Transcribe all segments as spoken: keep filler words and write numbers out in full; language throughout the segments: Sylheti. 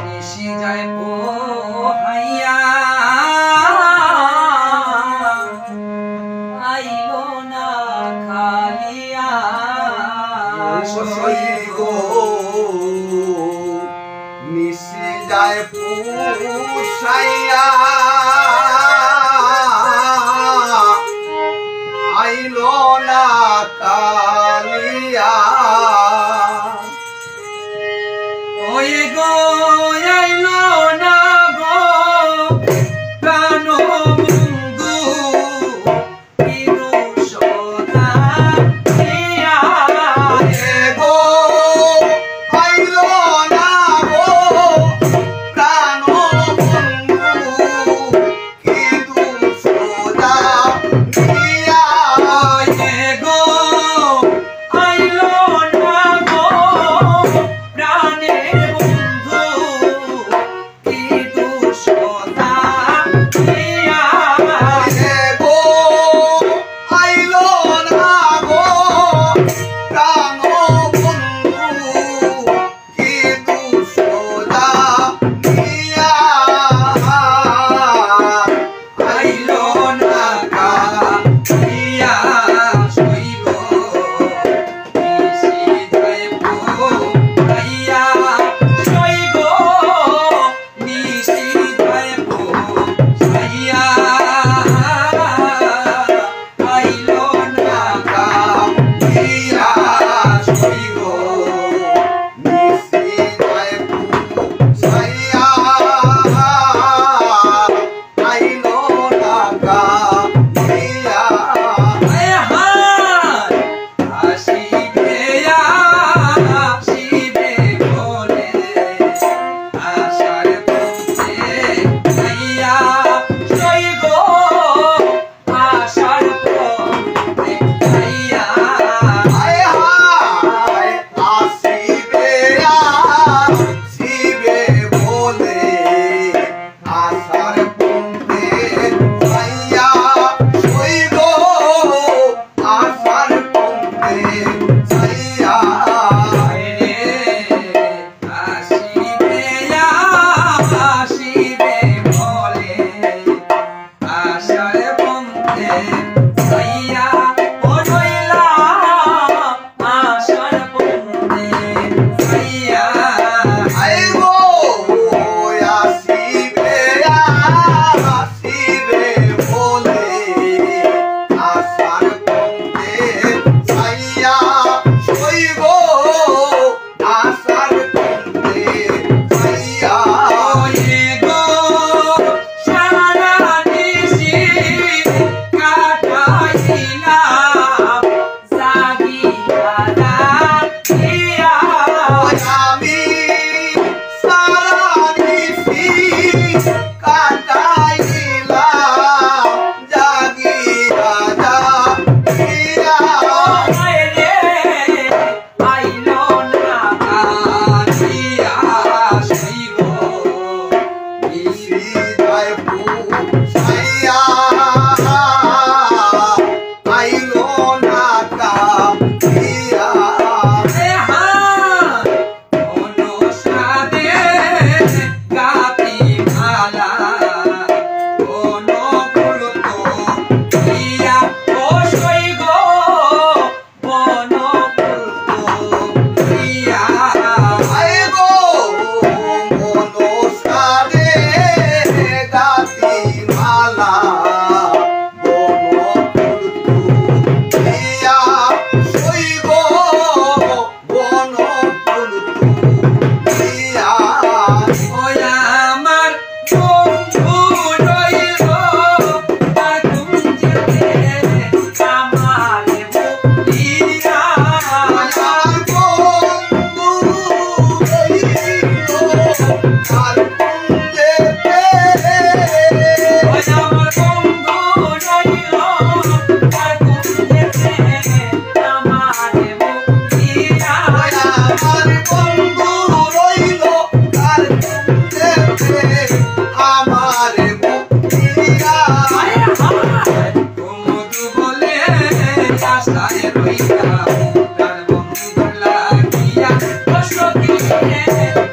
নিশি যায় পোহাইয়া, আইলো না কালিয়া। ও সই গো, নিশি যায় পোষাইয়া, আইলো না কালিয়া। ওই গো, আইলো না গো, প্রাণ বন্ধু, বিরুষতা দিয়া। এ গো, আইলো না গো, প্রাণ বন্ধু,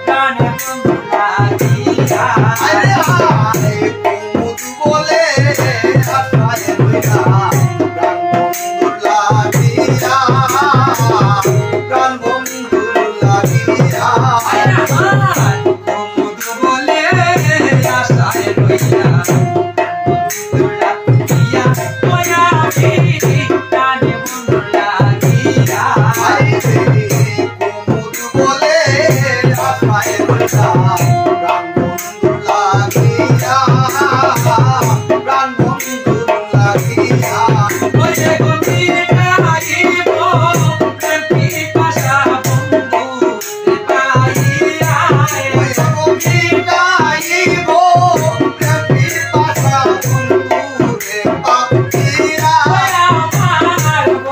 প্রাণ বন্ধু লাগিয়া। আরে হায়, কুমুদ বলে আশায় রইলাম, প্রাণ বন্ধু লাগিয়া, প্রাণ বন্ধু লাগিয়া। আরে হায়, কুমুদ বলে আশায় রইলাম, প্রাণ বন্ধু লাগিয়া। ওই আমি প্রাণ বন্ধু লাগিয়া। আরে কুমুদ বলে আশায় রইলাম, প্রাণ বন্ধু লাগিয়া, প্রাণ বন্ধু লাগিয়া। ওই যে গভীর গাইব প্রেম পিপাসা বন্ধু রে পাইয়া। ওই যে গভীর গাইব প্রেম পিপাসা বন্ধু রে পাইয়া। ওই আমার বন্ধু